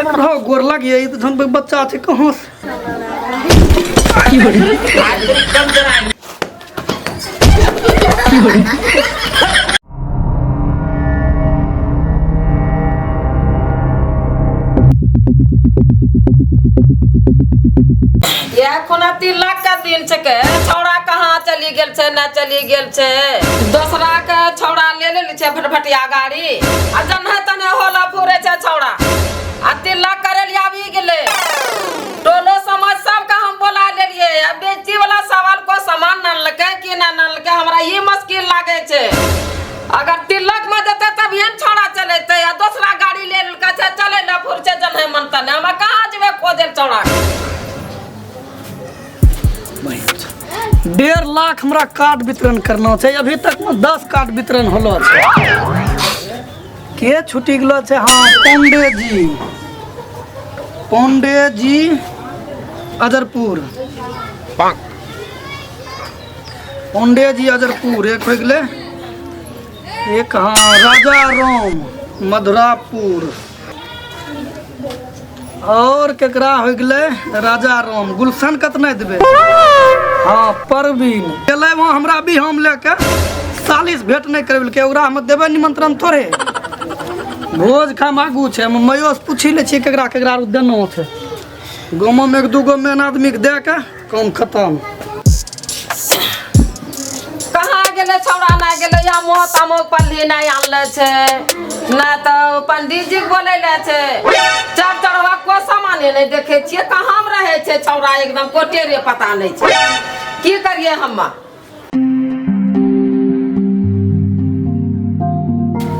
एकरो गोर लगिए, ई तऽ जहन बच्चा छै कहाँ से। ये खुना 3 लाख का दिन छै के छौड़ा कहाँ चली गेल छै, ना चली गेल छै। दोसरा के छौड़ा ले ले छै भटभटिया गाड़ी आ जन्हे तन्हे होला फुरे छै छौड़ा आ 3 लाख करे लिए आबि गेलै। टोलो समाज सबके हम बोला लेलियै। आ बेइज्जती वाला सवाल को सामान नानलकै कि ना नानलकै, हमरा ई मुश्किल लागै छै। अगर तिलक में देतै तब ने छौड़ा चलेतै आ दोसरा गाड़ी ले लेलकै छै, चलै ले फुर छै जन्हे मन तन्हे। हमरा कहाँ जेबै खोजै लए छौड़ा के? 1.5 लाख हमरा कार्ड वितरण करना छै। अभी तक में 10 कार्ड वितरण होलो छै। के छुटि गेलो छै? हाँ, पांडे जी, पांडे जी अजरपुर, पांडे जी अजरपुर एक हो गेलै एक। हाँ, राजा राम मधुरापुर और केकरा हो गेलै? राजा राम गुलशन कतना देबै? हाँ, परवीन गेलै वहाँ हमरा भी हम लेके सालिस भेंट नहि करबेलकै। ओकरा हम देबै निमंत्रण थोड़े? भोज खाम आगू छै। हम मयो से पूछि लै छियै केकरा केकरा देना छै। गाँवमे एक दूगो मेन आदमीके दए के काम खतम। कहाँ गेलै छौड़ा? नहि गेलै या मोह तामो पल्ली नहि आनले छै, नहि तऽ पंडित जी के बोलैले छै। चढ़ चढ़वा को सामाने नहि देखै छियै। कहाँ मे रहै छै छौड़ा? एकदम कोटेरे पता नहि छै। की करियै हम्मा?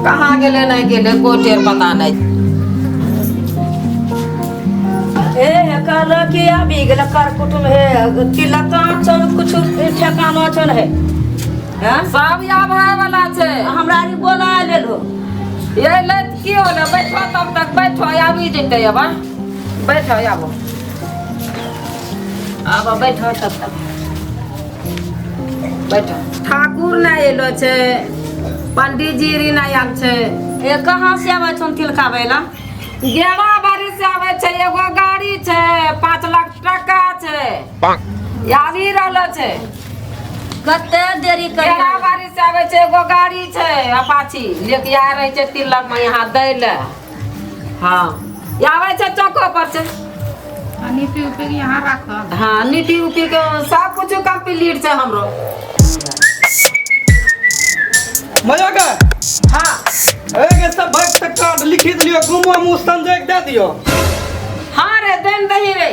कहाँ गेलै, नहि गेलै, कोटेर पता नहि। ए कहल कि आबि गेल कर कुटुम हे, तिलक छौ, कुछ ठेकानो छौ ने हे? सब आबै वाला छै। हमरा आरी बोला लेलो। ये ले की होले, बैठो तब तक, बैठो, आबि जेतै। अब बैठो, आबो आब, बैठो तब तक, बैठो। ठाकुर नहि एलो छै, पंडित जी री नहि आयल छै। ए कहाँ से आबै छौ तिलकाबै ला? गेवा बाड़ी से आबै छै। एगो गाड़ी छै, 5 लाख टका छै, आबि रहलो छै। कते देरी गेवा करी? बाड़ी से आबै छै, एगो गाड़ी छै अपाची, लेके आ रहै छै तिलक में यहाँ दै ले। हाँ, आबै छै, चौको पर छै। आ नीति उपी के यहाँ राखब। हाँ, नीति उपी के सब कुछ कंप्लीट छै हमरो। मजा के। हाँ। ए सब भक्त के कार्ड लिखी दिलियो, गुमो मुँह संजय के दे दियो। हाँ रे, देन दही रे।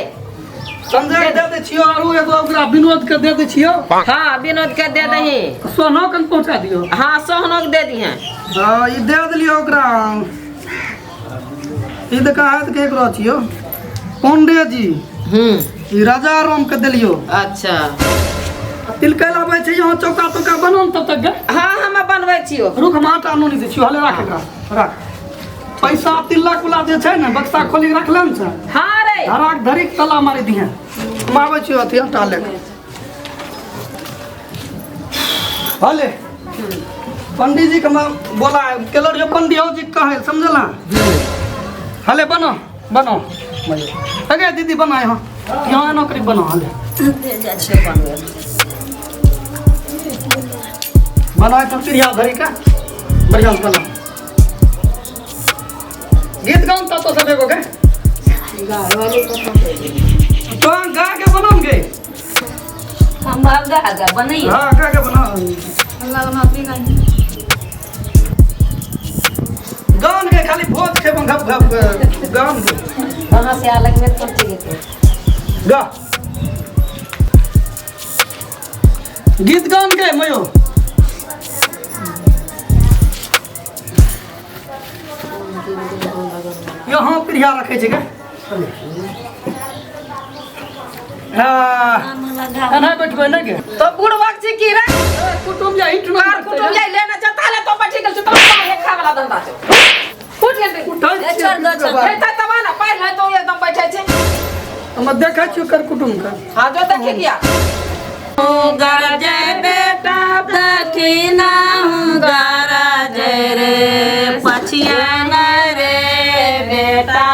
संजय के दे दै छियो आरू एगो ओकरा विनोद के दे दै छियो। हाँ, विनोद के दे दही। सोनो के पहुंचा दियो। हाँ, सोहनो के दे दिहे। हाँ, ई दे दिलियो ओकरा। ई देखा हाथ के एकरो छियो पांडे जी। ई राजा राम के दिलियो। अच्छा। तिलकै लाबै छै यहाँ, चौका तौका बनाउ ने तब तक गे। हाँ, हम बनबै छियो। रुक, हम आटा नून दै छियो। हले राख एकरा, राख। पैसा तिलक वाला जे छै ने, बक्सा खोली के रखले ने छै? हाँ रे। धराक धरी के तला मारि दिहे। हम आबै छियो अथी आटा लेके। हले पंडित जी के हम बोला केलो रहियो, पंडित जी कहे समझला। हले बनो बनो, अगे दीदी बना, यहाँ यहाँ नौकरी बनो। हले बना तो चिड़िया धरी के बढ़िया से बना। गीत गाउन तब तो सब एगो के तो गा के बनाओ गे। हम गा गा बनैया। हाँ, गा के बनाओ। अल्लाह अपनी गाई। गान के खाली भोज खेबो घप घप गान के। वहाँ से अलग में पहुँच गए। गा गीत गान के मयो। यहाँ प्रिया रखे छै के। हाँ, एना बैठबै ने के? तो बुढ़बक छी की रे? कुटुम जा हिट। कार कुटुम जाय लेने छै ताले तो बैठी गेल छै। तो बाहर खाय वाला धंधा छै। उठ गेल रे। उठै ए, चल दो, चल। बैठे तब ना पैर है तो एकदम बैठे छै। हम देखै छियो कर कुटुम के। हाँ, जो देखे गया। गरजय बेटा दक्षिणा गरजय रे पछिया न रे बेटा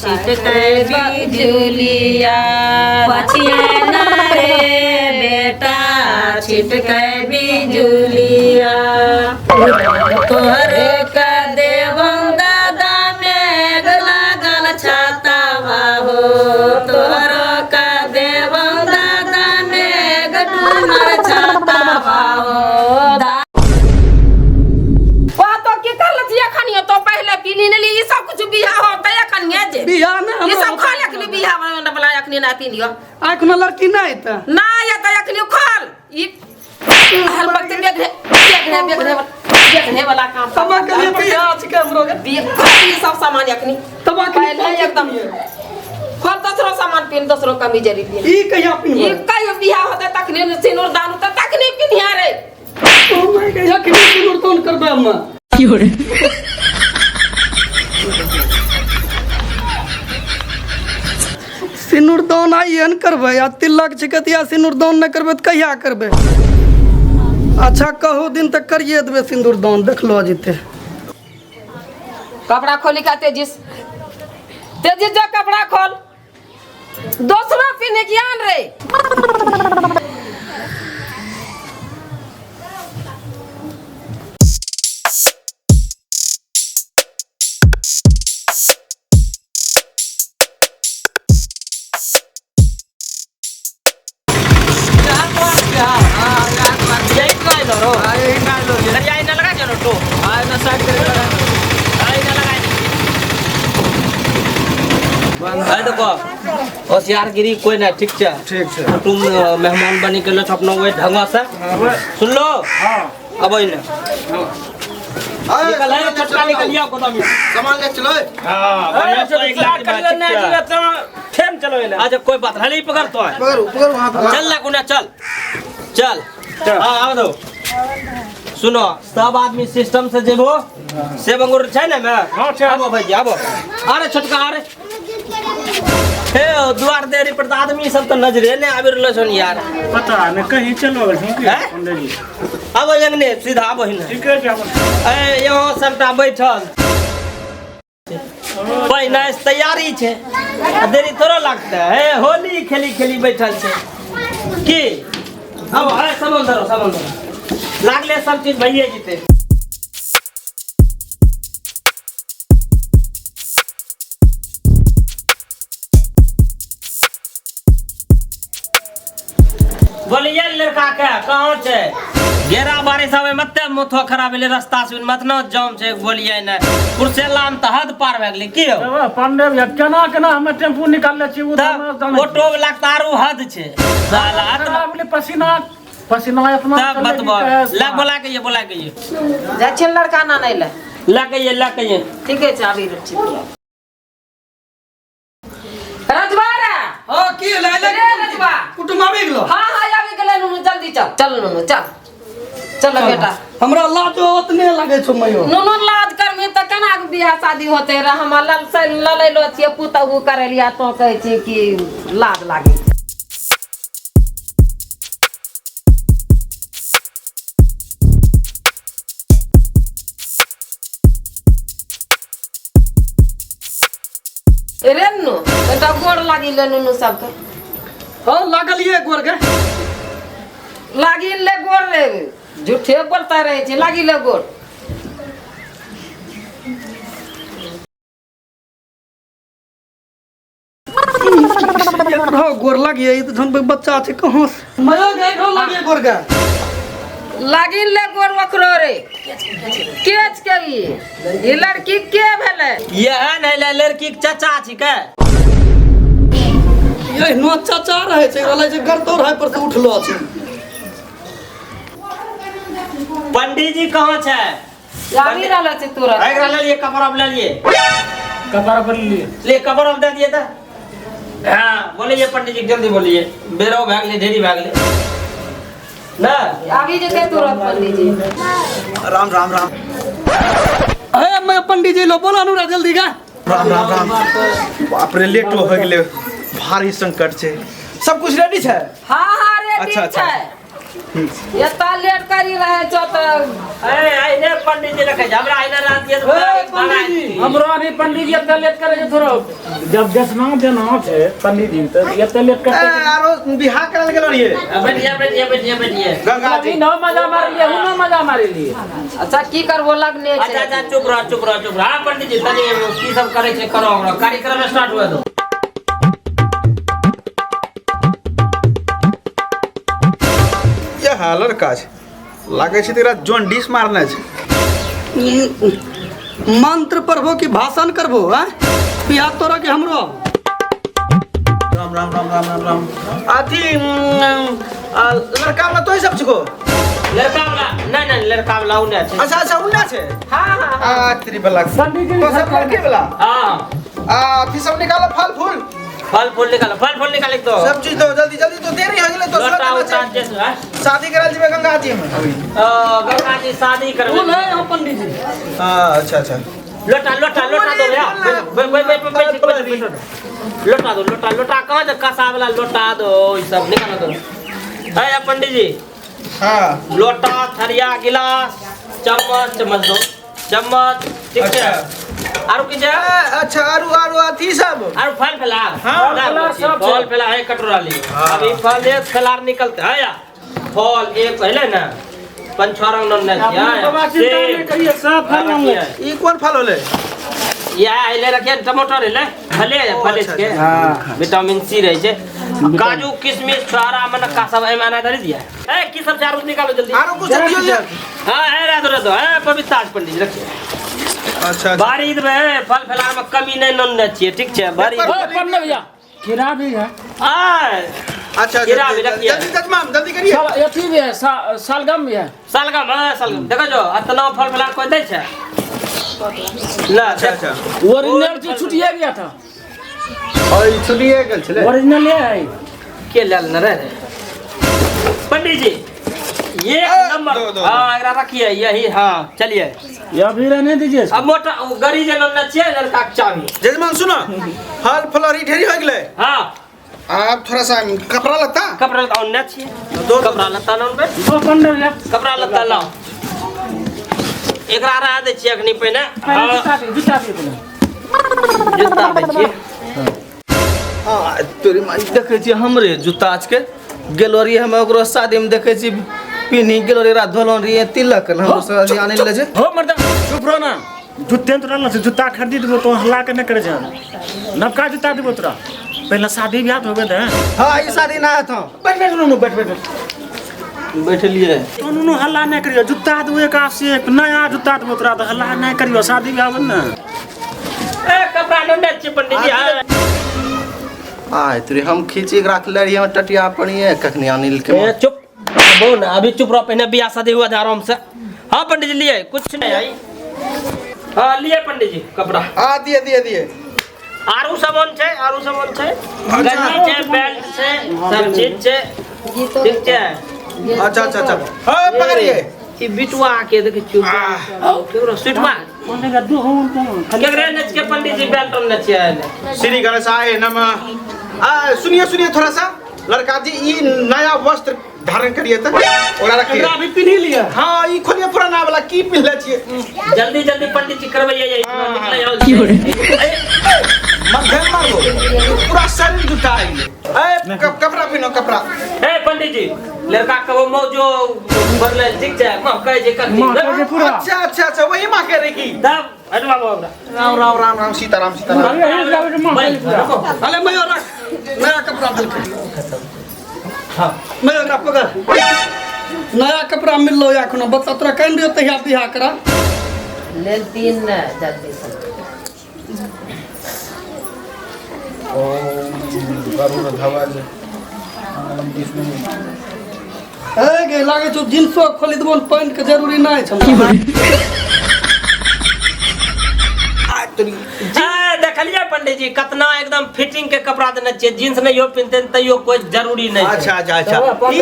छिटकै बिजुलिया पछिया न रे बेटा छिटकै बिजुलिया तोहरे का देवं दादा मेघ लागल छाता हो तोहरो का देवं दादा मेघ डूमर छाता हो वह तो की कर लती अखनियो तो पहले पीनी ने ली ई सब कुछ बियाह होते अखनिए जे बियाह ना ई सब खा ले बियाह वाला अखनी ना पीनियो एखनो लड़की नहि तऽ ना ये तो अखनी खोल ई हर वक्त बेघरे बेघरे बेघरे बेघरे वाला काम तबा के लिए बियाह छिकै हमरो के ई सब सामान अखनी तबा के पहले एकदम खोल दोसरो सामान पीन दोसरो कमी जरी पीन ई कहिया ई पिन्हबै कहियो बियाह होते तखनी सिनुर दान होते तखनी पिन्हिया रे ओ my कहिया के सिनुर दान करबै हम सिनुरदान आइए ने करबै आ तिलक छिकै तऽ सिनुरदान नहि करबै तऽ कहिया करबै अच्छा कहू दिन तऽ करिए देबै सिन्दूरदान देखलो जेतै कपड़ा खोली का तेजिस तेजिस जा कपड़ा खोल दोसरो पीने की आन रे देखो होशियारगिरी कोई ना ठीक छै ठीक छै कुटुम मेहमान बनी के लो अपना वही ढंगा से सुन लो अब ने निकल है छोटका निकल लिया गोदाम में सामान ले चलो हां बढ़िया तो एक लाख अच्छा कोई बात नहीं पकड़ तो है पकड़ पकड़ वहां पर चल ना गुना चल चल हाँ आओ दो सुनो सब आदमी सिस्टम से जेबो सेब अंगूर छै ने मैं आबो भैया आबो अरे छोटका अरे हे दुआर देरी पर तऽ आदमी सब तऽ नजरे ने आबि रहलो छन यार पता नहीं कहीं चलो गेल छौ की हैं? पंडीजी आबो जंगने सीधा आबो हिने ठीके छै आबो। ए यहाँ सबटा बैठल पहिने से तैयारी छै आ देरी थोड़ा लगतै हे होली खेली खेली बैठल छै की आबो अरे सामान धरो सामान धरो लागले सब चीज भइए जेतै बोलिए लड़का के कहाँ छै घेरा बारिश आवे मत मुथो खराब भेलै रास्ता से मत न जाम छै बोलिए ने कुर्सेला में तऽ हद पार भए गेलै की हो बाबा, पांडे भैया केना केना हमे टेम्पू निकालले छी ओ तऽ तऽ हमरा जानै छी। ऑटो वाला के तऽ आरो हद छै साला खराब भेलै, पसीना पसीना इतना तब चलै कि बतबो कहै ले बोला के ये बोला के ये जाइ छियनि लड़का आनै लए ले के ये ले के ये ठीके छै आबि रहल छी रजवा रे हाँ की ले ले रे रजवा कुटुम आबि गेलो हाँ हाँ आबि गेलै नुनू जल्दी चल चल नुनू चल चल बेटा हमरा लाजो ओतने लागै छौ मयो नुनू लाज करमी तऽ केना के बियाह शादी होते रहे हम लल से ललैलो छियै पुतहु करेलिया तो कहै छी कि लाज लागै छै रे नुनू कनिटा गोर लागि ले नुनू सबके हाँ लागलिए गोर के लागि ले गोर रे झूठे बोलता रहे छै लागि ले गोर एकरो गोर लागिए ई तऽ जहन बच्चा छै कहाँ से मयो के एकरो लागिए गोर के लागिन ले गोर ओकरो रे के के ई ई लड़की के भेलै यह नहीं ले लड़की के चाचा छिकै ये नो चाचा रहै छै रहलै छै गरतो रहै पर से उठलो छै पंडीजी कहाँ छै आबि रहल छै तुरंत एकरा ले लिए कपड़ा ले लिए कपड़ा पर लिए ले कपड़ा दे दिए तऽ हाँ बोलिए पंडीजी के जल्दी बोलिए बेरो भए गेलै ढेरी भए गेलै ना आबि जेतै तुरंत पंडीजी राम राम राम अरे मैं पंडीजी लो बोला अनुरा जल्दी का राम राम राम बाप रे लेट हो गेलै भारी संकट छै सब कुछ रेडी छै हाँ हाँ दिन अच्छा। छै एता लेट करी रहे छौ तऽ ए आइने पंडित जी रखे छै हमरा आइने रात के पंडित जी हमरो नहीं पंडित जी एते लेट करे छै थोड़ा जब दसना देना छै पंडित जी तऽ एते लेट ए करते आरो बियाह करल गेल रहिए बैठिए बैठिए बैठिए बैठिए गंगा जी ई न मजा मारलिए हूँ न मजा मारलिए अच्छा की करबो लगने अच्छा छै अच्छा चुप रह चुप रह चुप रह हाँ पंडित जी तनी की सब करे छै करो ओकरा कार्यक्रम स्टार्ट हुए दो ये हालर काज लागै छै तेरा जॉन्डिस मारने छै मंत्र पढ़बो कि भाषण करबो आँय बियाह तोरा कि हमरो राम राम राम राम राम राम अथी लड़का वाला तो ही सब छिको लड़का वाला नहीं नहीं लड़का वाला उ नहीं छै अच्छा अच्छा उन्ना छै हां हां आ तेरी बला पंडित जी तो सब लड़के वाला हां आ अथी सब निकालो फल फूल फल फूल निकालो फल फूल निकाले तो सब चीज दो जल्दी जल्दी तो देरी हो गेलै तो लोटा सुबह उटा जे है शादी कराल जेबै गंगा जी में अभी गंगा जी शादी करबे फूल है यहाँ पंडित जी हां अच्छा अच्छा लोटा लोटा लोटा दो भैया बैठ बैठ बैठ बैठ बैठ बैठ लोटा दो लोटा लोटा कहाँ से कसा वाला लोटा दो ई सब निकालो दो है पंडित जी हां लोटा थरिया गिलास चम्मच चम्मच दो चम्मच ठीक छै आरो की छै अच्छा आरू आरू अथी सब आरो फल फलार हाँ, फल सब छै। फल फलार है कटोरा ली अभी फल एक फलार निकलते है या फल एक पहले ना पाँच छह रंग नन्ने अपने बाबा चिंता नहीं करिए सब फल मांग ले ई कोन फल होले या एले रखिए टमाटर एले फले फले अच्छा, के विटामिन सी रहे छै काजू किशमिश छुआरा मनक्का सब एमे आना धरी दिया ए की सब चारू निकालो जल्दी आरो कुछ दियो जे हां ए रह दो रह दो ए पवित्र पंडित जी रखिए अच्छा अच्छा बारी देबै फल फलार में कमी नहीं नन्ने छियै ठीक छै बारी ओ पन्ने भैया खीरा भी है आ अच्छा केरा भी रखिए। जल्दी जजमान जल्दी करिए साल अथी भी है सालगम भी है सालगम हां सालगम देखो जो अतना फल फलार कोई दै छै ना अच्छा अच्छा ओरिजिनल जो छुटिए गया था और ई छुटिए गेल छलै ओरिजिनल ये है के लेल न रे पंडित जी ये ए, नंबर दो, दो, हाँ एकरा रखिए यही हाँ चलिए ये अभी रहने दीजिए इसको। अब मोटा ओ गरी जे नन्ना छियै लड़का के चाभी जजमान सुनो फल फलहरी ढेरी हो गेलै हाँ आप थोड़ा सा कपड़ा लत्ता कपड़ा लत्ता ओन्ने छियै दो कपड़ा लत्ता नन बे दो पन्ने भैया कपड़ा लत्ता लाओ एकरा रहा दै छियै अखनी पहिने पहले हाँ, जूता भी जूता भी पहले जूता दै छियै आ तोरी माई देखै छी हमरे जूता के गेलो रहिए हम ओकरो शादी में देखै छी पिन्ही गेलो रहिए रात धोलो रहिए तिलक हमरो शादी आनै ले छै हो मर्दा चुप रहो ना जूते ने तोरा ना जूता खरीदी देबो तो हल्ला के नहीं करे छै नवका जूता देबो तोरा पहले शादी ब्याह होबे दे हां ई शादी ना हतो बैठ बैठ नुनू बैठ बैठ बैठलिए तो नुनू हल्ला नहीं करियो जूता देबो एक से एक नया जूता देबो तोरा तो हल्ला नहीं करियो शादी ब्याह बन ना ए कपड़ा नन्ने छियै पंडित जी हाँ आय तोरी हम खींची के राखले रहिए हम टटिया पड़िए कखनी अनिल के ए चुप बोल ना अभी चुप रहो पहले बियाह शादी हुआ था आराम से हाँ पंडित जी लिए कुछ नहीं आई हाँ लिए पंडित जी कपड़ा हां दिए दिए दिए आरू सामान छै आरू सामान छै गंजी छै बेल्ट छै सब चीज छै ठीक छै अच्छा अच्छा अच्छा हां पकड़िए ई बिटुआ के देखै छियौ केकरो स्वीटवा केकरे नच के पंडित जी बेल्ट ओन्ने छियै श्री गणेशाय नमः आ सुनिए सुनिए थोड़ा सा लड़का जी ई नया वस्त्र धारण करिए त ओकरा रखिए एकरा अभी पिन्ही लिअ हां ई खोलिए पुराना वाला की पिन्हले छिए जल्दी जल्दी पंडित जी करबैये ये निकलै आउ मध्यम मारबो पूरा शरीर जुटा है ए कपड़ा पिनो कपड़ा ए पंडित जी लड़का के वो मौजो बदले ठीक छै मां कहै छै कखनी पूरा अच्छा अच्छा अच्छा वही मां कह रही की तब हटवा बाबा राम राम राम राम सीताराम सीताराम अरे मैं रख नया कपड़ा देलकै हाँ मैं ओकरा पकड़ नया कपड़ा मिललो एखनो बता तोरा केहन रहियो तहिया बियाह करा लेल तीन ने जल्दी से गरुड़ ध्वज ए गे लागै छौ जींसो खोली देबो ने पैंट के जरूरी नहि छै हमरा। ए देखलियै पंडित जी कतना एकदम फिटिंग के कपड़ा देने छियै, जींस नहीं हो पिनते तैयो कोई जरूरी नहीं। अच्छा अच्छा अच्छा। ई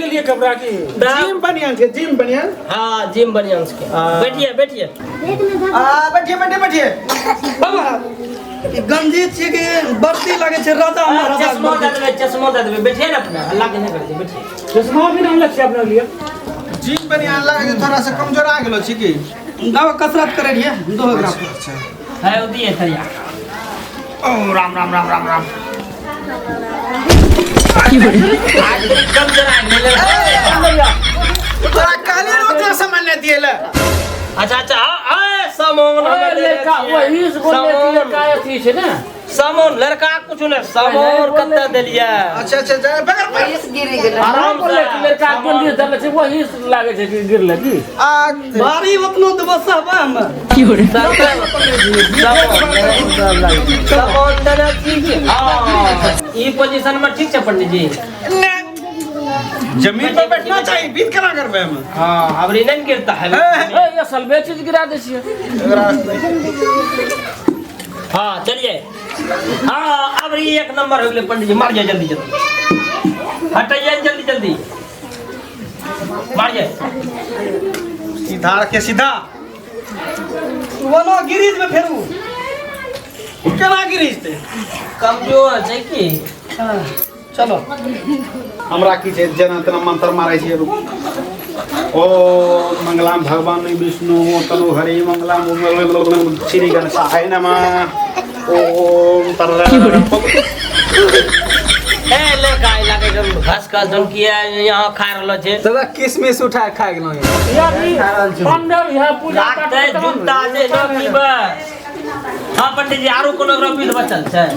लिए कपड़ा की जिम बनियान के, जिम बनियान। हां जिम बनियान के। बैठिए बैठिए। आ बैठिए बैठिए बैठिए। बाबा ई गंजी छियै कि बर्ती लागे छै राजा महाराजा। चश्मा दे देबै, चश्मा दे देबै, बैठिए ना अपने हल्ला के नहीं करते, बैठिए। चश्मा भी नाम लक्ष्य अपने लिए। जिम बनियान लागे छै थोड़ा सा कमजोर आ गेलो छी की? गाँव कसरत करे रहिए 2 ग्राम। अच्छा है ओ दिए थरिया। ओ राम राम राम राम राम। आज कमजोर आ गेलै। तोरा कहलियै उतना सामान नहीं दिए ले। अच्छा अच्छा आ सामान लड़का वही से बोलले कि लड़का अथी छै ना सामान लड़का कुछ नहीं सामान कत्ते देलिए। अच्छा अच्छा बगर पर गिर गेलै। आराम बोलले कि लड़का गंदी धरले छै वही से लागे छै कि गिरले की। आ भारी ओतनो देबो सहबा हम। की हो रे सामान देने छी। हां ई पोजीशन में ठीक छै पंडित जी। जमीन पर बैठना चाहिए, बीत करा करबे हम। हां अबरी नहीं गिरता है। ए असल में चीज गिरा दे छियै। हां चलिए। हां अबरी एक नंबर हो गेलै पंडित जी। मार जाए जल्दी जल्दी, हटाइए जल्दी जल्दी, मार जाए सीधा रखे सीधा। वनो गिरीज में फेरू केना गिरीज ते कमजोर छै की? चलो हमरा की छै जेना तेना मंत्र मारै छियै। ओ मंगलाम भगवान विष्णु तनु हरि मंगलाम श्री गणेशाय नमः ओम तरल। ए लड़का ई लागे जन घास का जन किया यहाँ खा रहलो छै। तोरा किशमिश उठा खा गेलौ यार। ई पंडर यहाँ पूजा पाठ लागतै जूता जे न की बस। हां पंडित जी आरो कोनो विध बचल छै?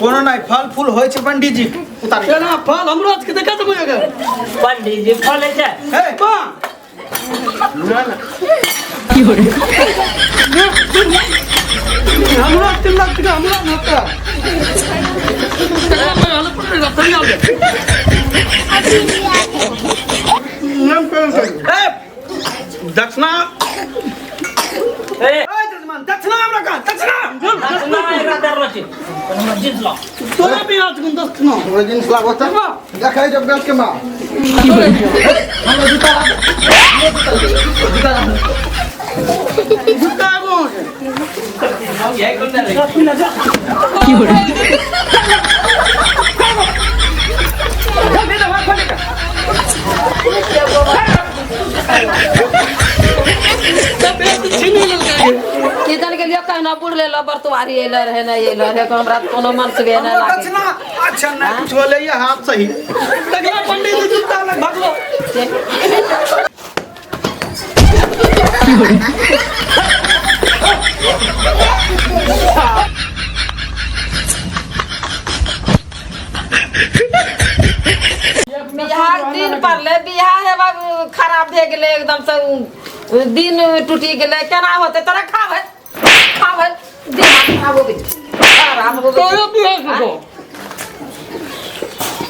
कोनो नहीं, फल फूल होय छै पंडित जी। उतारी केना फल हमरो के देखा देबै अगर पंडित जी फल है छै। हे बा की हो रे हमरो तिलक के हमरो नता नाम कौन छै? ए दक्षिणा। ए ए दक्षिणा हमरा का दक्षिणा दक्षिणा एकरा दर रहल छी। हमरा जींस लाओ। तोरा भी आज गुन दक्षिणा। हमरा जींस लाबो त देखै जब बेच के मार। हमरा जूता लाबो, जूता लाबो, जूता आबो। हम यही कोन रे की हो रे किदन के लिए कहना बुढ़ ले लो बरतुआरी एलो रहे नहीं एलो रहे हमरा कोनो मन से नहीं लागे। दक्षिणा अच्छा नहीं कुछ बोले ये हाथ सही। देखला पंडित जी जूता लग भागलो। बियाह दिन पर ले बियाह हेबा खराब भे गेलै एकदम से दिन टूटी गेलै केना होतै तोरा खाबै खाबै दिमाग खराब हो गेलै खराब हो गेलै। तोरो बियाह हो